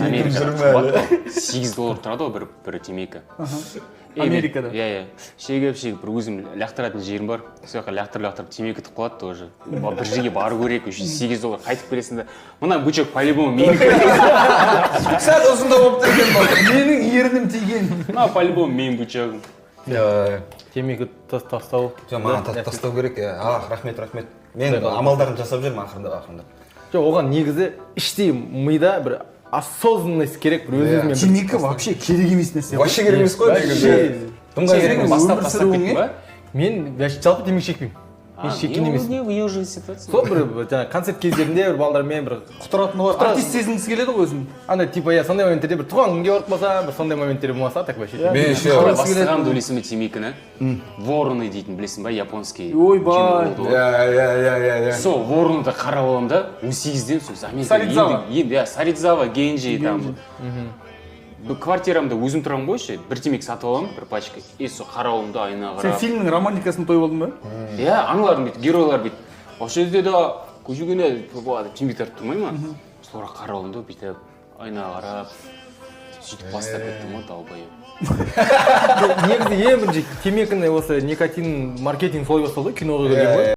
Америкада Жүрме қымбат қой. 8 доллар тұрады ғой бір темекі. И Америкада? Иә, шегіп шегіп бір өзім лақтыратын жерім бар, сол жаққа лақтырып лақтырып темекі бітіп қалады тоже. Бір жерге бару керек еще, 8 доллар қайтып келесің да, мына бычок по любому менікі. Сәл ұзындау болып тұр екен бұл. Менің ернім тиген. Мына по любому менің бычогым. Иә. Темекі тастау. Жоқ, маған тастау керек, иә. А, рахмет, рахмет. Мен амалдарын жасап жүрмін ақырындап, ақырындап. Жоқ, оған негізі іштей мида бір осознанность керек, бір өз өзімен бір. Темекі вообще керек емес нәрсе ғой. Вообще керек емес қой Вообще. негізі. Дымға Сен керек емес. бастап Өмір тастап сүруіңе? кеттің ба? Мен вообще жалпы темекі шекпеймін, мен шеккен емеспін. Не уже ситуация. Сол бір жаңағы концерт кездерінде бір балдармен бір Құтыратыны бар, артист сезінгісі келеді ғой өзін. Андай типа, иә, сондай моменттерде, бір туған күнге барып қалсам, бір сондай моменттер болмаса, так вообще. Мен еще Қалай бастағанымды білесің бе темекіні? «Вороны» дейтін, білесің ба, японский Ойбай. кино болды ғой. Иә. Сол «Вороныды» қарап аламын да, 18-ден, сол Америкада. Саридзава. Енді, иә, Саридзава Генджи. Там бір квартирамда өзім тұрамын ғой ше, бір темекі сатып аламын, бір пачка, и сол қарап аламын да айнаға Сен қарап. фильмнің романтикасын тойып алдың ба? Иә, аналардың бүйтіп, геройлар бүйтіп осы жерде да көшегене деп темекі тартып тұрмай ма, соларға қарап аламын да, бүйтіп айнаға қарап, сөйтіп бастап кеттім ғой, долбоеб. Негізі ең бірінші темекіні, осы никотин маркетинг солай басталды ғой, киноға келген ғой.